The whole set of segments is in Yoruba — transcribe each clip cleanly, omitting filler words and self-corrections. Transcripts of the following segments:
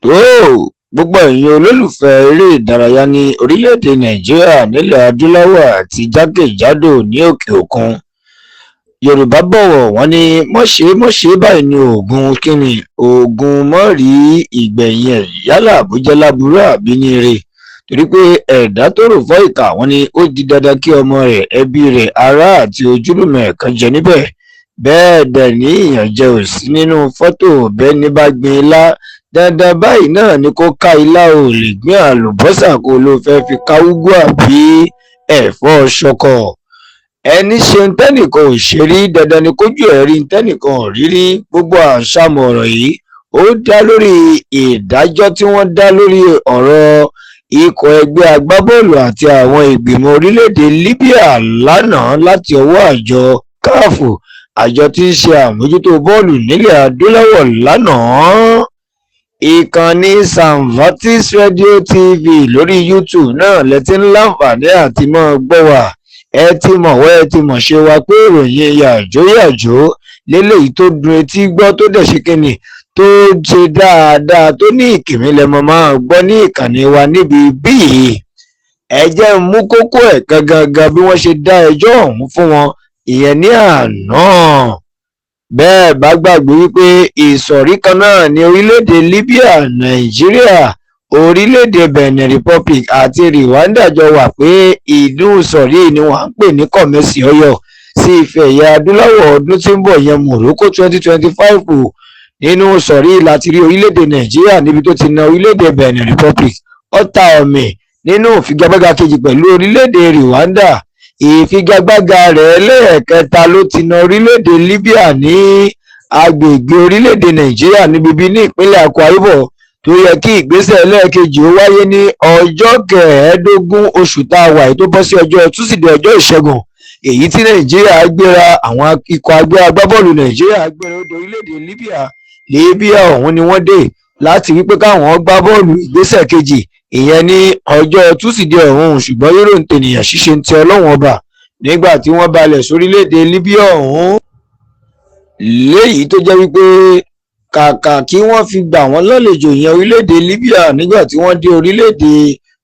Tó gbogbo ẹ̀yin olólùfẹ́ eré ìdárayá ní orílẹ̀-èdè Nàìjíríà, nílẹ̀ adúláwọ̀ àti jákèjádò ní òkè òkun, Yorùbá bọ̀wọ̀ wọ́n ní mọ̀ṣẹ́ mọ̀ṣẹ́ báyìí ní oògùn kínní, oògùn mọ́rí ìgbẹ̀yìn ẹ̀, yálà bó jẹ́ láburú àbí ní ire, torí pé ẹ̀dá tó rò fọ́ ìkà, wọ́n ní ó di dandan kí ọmọ rẹ̀, ẹbí rẹ̀, ará àti ojúlùmọ̀ ẹ̀ kan jẹ níbẹ̀. Bẹ́ẹ̀ dẹ̀ ní ìyànjẹ ò sí nínú fọ́tò. Bẹ́ẹ̀ ní bá gbin ilá, dandan báyìí náà ni kó ká ilá. Ò lè gbin àlùbọ́sà kó ló fẹ́ fi ká úgú àbí ẹ̀fọ́ ṣọkọ. Ẹni ṣe ń tẹ́nìkan ò ṣe rí, dandan ni kójú ẹ̀ rí tẹ́nìkan ò rí rí. Gbogbo àṣàmọ̀ ọ̀rọ̀ yìí, ó dá lórí ìdájọ́ tí wọ́n dá lórí ọ̀rọ̀ ikọ̀ ẹgbẹ́ agbábọ́ọ̀lù àti àwọn ìgbìmọ̀ orílẹ̀-èdè Libya lánàá láti ọwọ́ àjọ CAF, àjọ tí ń ṣe àmójútó bọ́ọ̀lù nílẹ̀ adúláwọ̀ lánàá. Ìkànnì Samvatis Radio TV lórí YouTube náà lẹ ti ń láǹfààní àti máa gbọ́ wa. Ẹ ti mọ̀ wọ́, ẹ ti mọ̀ ṣe wa pé ìròyìn yàjóyàjó léléyìí tó dùn etí gbọ́, tó dẹ̀ ṣe kíni, tó ṣe dáadáa, tó ní ìkìmí lẹ́mọ máa gbọ́ ní ìkànnì wa níbi bíi. Ẹ jẹ́ ń mú kókó ẹ̀ gangan bí wọ́n ṣe dá ẹjọ́ ọ̀hún fún wọn, ìyẹn ní àná. Bẹ́ẹ̀ bá gbàgbé wípé ìsọ̀rí kan náà ní orílẹ̀-èdè Libya, Nàìjíríà, orílẹ̀-èdè Benin Republic àti Rwanda jọ wà, pé ìdún ìsọ̀rí ni wọ́n ń pè ní COMESA Ọ̀yọ́ sí ife ẹ̀yẹ adúláwọ̀ ọdún tí ń bọ̀ yẹn, Morocco 2025. Nínú sọ̀rí láti rí orílẹ̀-èdè Nàìjíríà níbi tó ti na orílẹ̀-èdè Benin Republic, ó ta ọ̀mì nínú ìfigagbága kejì pẹ̀lú orílẹ̀-èdè Rwanda. Ìfigagbága rẹ̀ lẹ́ẹ̀kẹta ló ti na orílẹ̀-èdè Libya ní agbègbè orílẹ̀-èdè Nàìjíríà níbi bí ní ìpínlẹ̀ Akwa Ibom, tó yẹ kí ìgbésẹ̀ ẹlẹ́ẹ̀kejì ó wáyé ní ọjọ́ 15 oṣù tá a wà yìí, tó bọ́ sí ọjọ́ Tuesday, ọjọ́ Ìṣẹ́gun, èyí tí Nàìjíríà gbéra. Àwọn ikọ̀ agbábọ́ọ̀lù Nàìjíríà gbéra ó di orílẹ̀-èdè Libya. Libya ọ̀hún ni wọ́n dé láti wípé káwọn gbá bọ́ọ̀lù ìgbésẹ̀ kejì, ìyẹn ní ọjọ́ Tuesday ọ̀hún. Ṣùgbọ́n yóò ń tènìyàn, ṣíṣe ń ti Ọlọ́run Ọba. Nígbà tí wọ́n balẹ̀ sórílẹ̀-èdè Libya ọ̀hún, léyìí tó jẹ́ wípé kàkà kí wọ́n fi gbà wọ́n lálejò, ìyẹn orílẹ̀-èdè Libya, nígbà tí wọ́n dé orílẹ̀-èdè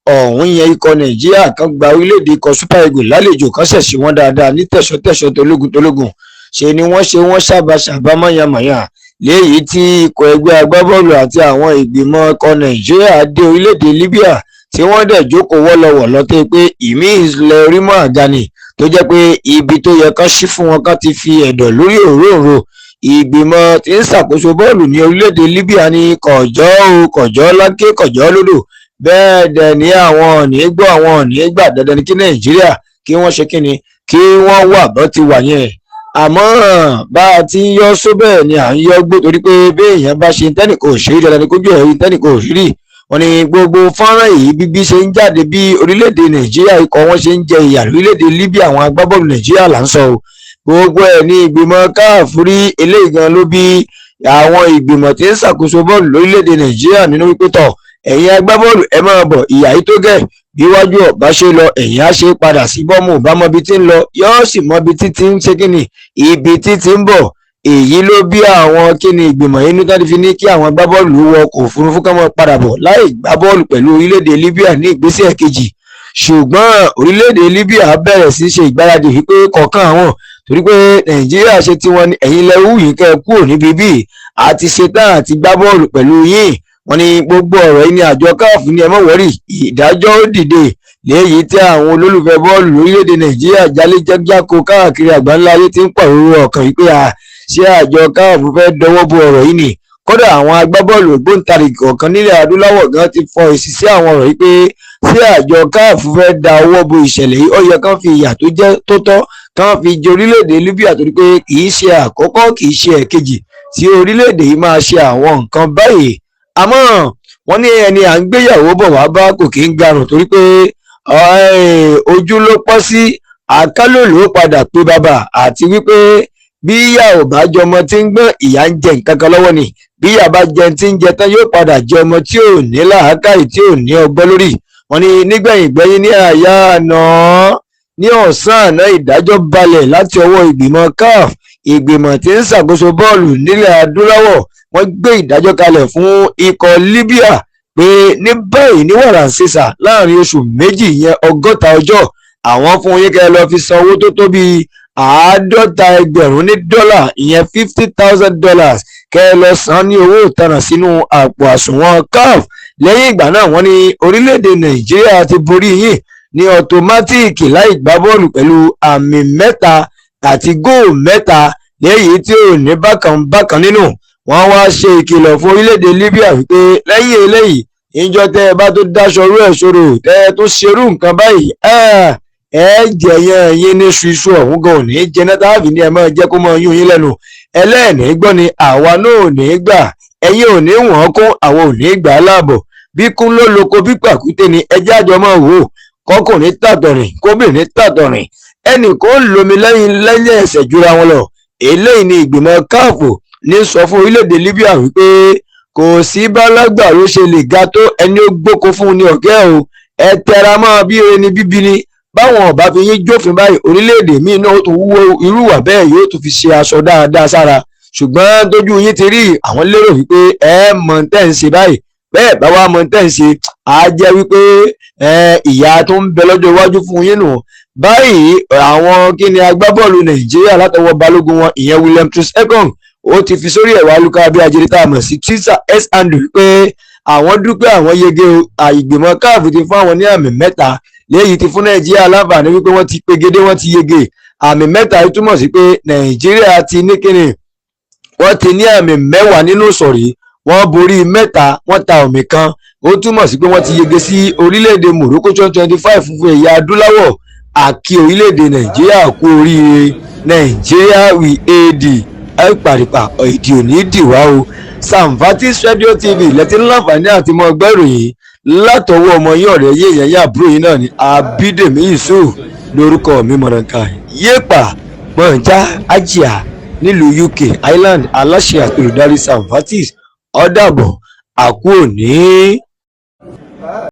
ọ̀hún yẹn, ikọ̀ Nàìjíríà kan gba orílẹ̀-èdè ikọ̀ Super Eagles lálejò kan, ṣẹ̀ṣẹ̀ wọ́n dáadáa ní tẹ̀sọ́tẹ̀sọ́, tológun tológun ṣe ni wọ́n ṣe wọ́n ṣàbàṣàbà mọ̀yàmọ̀yà. Léyìí tí ikọ̀ ẹgbẹ́ agbábọ́ọ̀lù àti àwọn ìgbìmọ̀ ikọ̀ Nàìjíríà dé orílẹ̀-èdè Libya, tí wọ́n dẹ̀ jókòó wọ́lọ́wọ̀lọ́, tó pé ìmí ilẹ̀ orímọ̀ àga ni, tó jẹ́ pé ibi tó yẹ kán ṣí fún wọn, kán ti fi ẹ̀dọ̀ lórí òróǹro, ìgbìmọ̀ tí ń ṣàkóso bọ́ọ̀lù ní orílẹ̀-èdè Libya ní kọ̀jọ́ o, kọ̀jọ́ lákè, kọ̀jọ́ lódò. Bẹ́ẹ̀ dẹ̀ ní àwọn ò ní gbọ́, àwọn ò ní gbà. Dandan ní kí Nàìjíríà kí wọ́n ṣe kíni, kí wọ́n wà bọ́ ti wà yẹn. Àmọ́ bá a ti ń yọ sóbẹ̀ ni à ń yọ gbó, torí pé béèyàn bá ṣe tẹ́nìkan ò ṣe é, dandan ní kójú ẹ̀rí tẹ́nìkan ò rí rí. Wọ́n ní gbogbo fọ́nrán yìí bíbí ṣe ń jáde, bí orílẹ̀-èdè Nàìjíríà ikọ̀ wọn ṣe ń jẹ ìyà lórílẹ̀-èdè Libya, àwọn agbábọ́ọ̀lù Nàìjíríà là ń sọ o. Gbogbo ẹ̀ ní ìgbìmọ̀ CAF rí. Eléyìí gan ló bí àwọn ìgbìmọ̀ tí ń ṣàkóso bọ́ọ̀lù lórílẹ̀-èdè Nàìjíríà nínú wípé, tọ̀, ẹ̀yin agbábọ́ọ̀lù, ẹ máa bọ̀, ìyà yìí tó gẹ̀. Bí wájú ọ̀bá ṣe lọ, ẹ̀yìn á ṣe padà sí. Bọ́mù bá mọ ibi tí ń lọ, yóò sì mọ ibi tí ti ń ṣe kíni, ibi tí ti ń bọ̀. Èyí ló bí àwọn kíni ìgbìmọ̀ inú tó ti fi ní kí àwọn agbábọ́ọ̀lù wọ ọkọ̀ òfurufú kán máa padà bọ̀ láì gbá bọ́ọ̀lù pẹ̀lú orílẹ̀-èdè Libya ní ìgbésẹ̀ kejì. Ṣùgbọ́n orílẹ̀-èdè Libya bẹ̀rẹ̀ sí ṣe ìgbáradì wípé kọ̀ọ̀kan àwọn, torí pé Nàìjíríà ṣe tiwọn ní ẹ̀yìn ilẹ̀ wù yín kẹ́ ẹ kúrò níbi bíi àti ṣetán àti gbá bọ́ọ̀lù pẹ̀lú yín. Wọ́n ní gbogbo ọ̀rọ̀ yìí ní àjọ CAF ní ẹ má worry, ìdájọ́ ó dìde. Léyìí tí àwọn olólùfẹ́ bọ́ọ̀lù lórílẹ̀‐èdè Nàìjíríà jálé-jákò káàkiri àgbáńlá ayé ti ń pàrọwà ọkàn wípé à ṣé àjọ CAF fẹ́ dọwọ́ bo ọ̀rọ̀ yìí ni? Kódà, àwọn agbábọ́ọ̀lù ògbóǹtarìgì kọ̀ọ̀kan nílẹ̀ adúláwọ̀ gan ti fọ èsì sí àwọn ọ̀rọ̀ yìí pé ṣé àjọ CAF fẹ́ da ọwọ́ bo ìṣẹ̀lẹ̀ yìí? Ó yẹ kán fi ìyà tó jẹ́ tó tọ́ kán fi jẹ orílẹ̀-èdè Libya, torí pé kì í ṣe àkọ́kọ́, kì í ṣe ẹ̀kejì tí orílẹ̀-èdè yìí máa ṣe àwọn nǹkan báyìí. Àmọ́ wọ́n ní ẹni à ń gbéyàwó bọ̀ wá bá kò kí ń garùn, torí pé ojú ló pọ́ sí àkálòlò padà pé bàbá, àti wípé bí ìyá ò bá jọmọ tí ń gbọ́n, ìyá ń jẹ nǹkan kan lọ́wọ́ ni. Bí ìyá bá jẹ tí ń jẹ tán, yóò padà jẹ ọmọ tí ò ní làákàyè, tí ò ní ọgbọ́n lórí. Wọ́n ní nígbẹ̀yìn gbẹ́yìn, ní àyà àná, ní ọ̀sán àná, ìdájọ́ balẹ̀ láti ọwọ́ ìgbìmọ̀ CAF. Ìgbìmọ̀ tí ń ṣàkóso bọ́ọ̀lù nílẹ̀ adúláwọ̀, wọ́n gbé ìdájọ́ kalẹ̀ fún ikọ̀ Libya pé ní báyìí, ní wàràǹṣeṣà, láàrin oṣù 2, yẹn 60 ọjọ́, àwọn fún yín kẹ́ ẹ lọ́ọ́ fi san owó tó tó bíi 50,000 ní dọ́là, ìyẹn $50,000, kẹ́ ẹ lọ san ní owó ìtanràn sínú àpò àsùnwọ̀n CAF. Lẹ́yìn ìgbà náà, wọ́n ní orílẹ̀-èdè Nàìjíríà ti borí yín ní automatic láì gbá bọ́ọ̀lù pẹ̀lú àmì 3 àti góò 3, léyìí tí ò ní bákan bákan nínú. Wọ́n wá ṣe ìkìlọ̀ fún orílẹ̀-èdè Libya wípé lẹ́yìn eléyìí, ìjọ tẹ́ ẹ bá tó dáṣọ rú ẹ̀ sọ̀rọ̀, tẹ́ ẹ tó ṣerú nǹkan báyìí, ẹ jẹ̀yàn yín ní ṣuṣu ọ̀hún gan ò ní jẹ náà, táàbì ní ẹ máa jẹ́ kó máa yún yín lẹ́nu. Ẹlẹ́ẹ̀ní gbọ́ ni, àwa náà ò ní gbà, ẹ̀yin ò ní wọ́n kún, àwọn ò ní gbà á láàbọ̀. Bí kún ló loko, bí pàkúté ni, ẹjẹ́ àjọ máa wò ó. Kọkùnrin tàtọ̀rìn, kóbìnrin tàtọ̀rìn, ẹnì kó ń lomi lẹ́yìn lẹ́yìn ẹsẹ̀ jura wọn lọ. Eléyìí ni ìgbìmọ̀ CAF ní sọ fún orílẹ̀-èdè Libya wípé kò sí bálágbàro ṣe lè ga tó, ẹni ó gbóko fún un ní ọ̀gẹ́ o. Ẹ tẹra mọ́ bí ẹni bíbí ni. Báwọn ọba fi yín jófin báyìí, orílẹ̀-èdè míì náà ó tún wúwo irú wà bẹ́ẹ̀, yóò tún fi ṣe aṣọ dáadáa sára. Ṣùgbọ́n tójú yín ti rí, àwọn lérò wípé ẹ mọ̀ tẹ́ ń ṣe báyìí. Bẹ́ẹ̀ bá wá mọ̀ tẹ́ ń ṣe, á jẹ́ wípé ìyà tó ń bẹ lọ́jọ́ iwájú fún yín nù. Báyìí, àwọn kí ni agbábọ́ọ̀lù Nàìjíríà látọwọ́ balógun wọn, ìyẹn William Troost-Ekong, ó ti fi sórí ẹ̀rọ ayélujára bí ajere tá a mọ̀ sí Twitter S handle wípé àwọn dúpẹ́, àwọn yege o. Ìgbìmọ̀ CAF ti fún àwọn ní àmì 3, léyìí ti fún Nàìjíríà láǹfààní wípé wọ́n ti pegedé, wọ́n ti yege. Àmì 3 yìí túmọ̀ sí pé Nàìjíríà ti ní kíni, wọ́n ti ní àmì 10 nínú ìsọ̀rí. Wọ́n borí 3, wọ́n ta òmì kan. Ó túmọ̀ sí pé wọ́n ti yege sí orílẹ̀-èdè Morocco 2025 fún ẹ̀yà adúláwọ̀. Àkí orílẹ̀-èdè Nàìjíríà kú oríire. Nàìjíríà we ad ẹ pàrìpà, èdè òní dìwà o. Samvatis Radio TV lẹ́tí láǹfààní àti mọ́ ọgbẹ́ ìròyìn látọwọ́ ọmọ yín, ọ̀rẹ́ yín, èèyàn yín, àbúrò yín náà ní Abídèmí Yusuf lórúkọ mi. Mọ̀nàká yéèpà mọ̀njá àjíà nílùú UK, Ireland, aláṣẹ àti olùdarí Samvatis. Ọ̀dàbọ̀, àkú òní.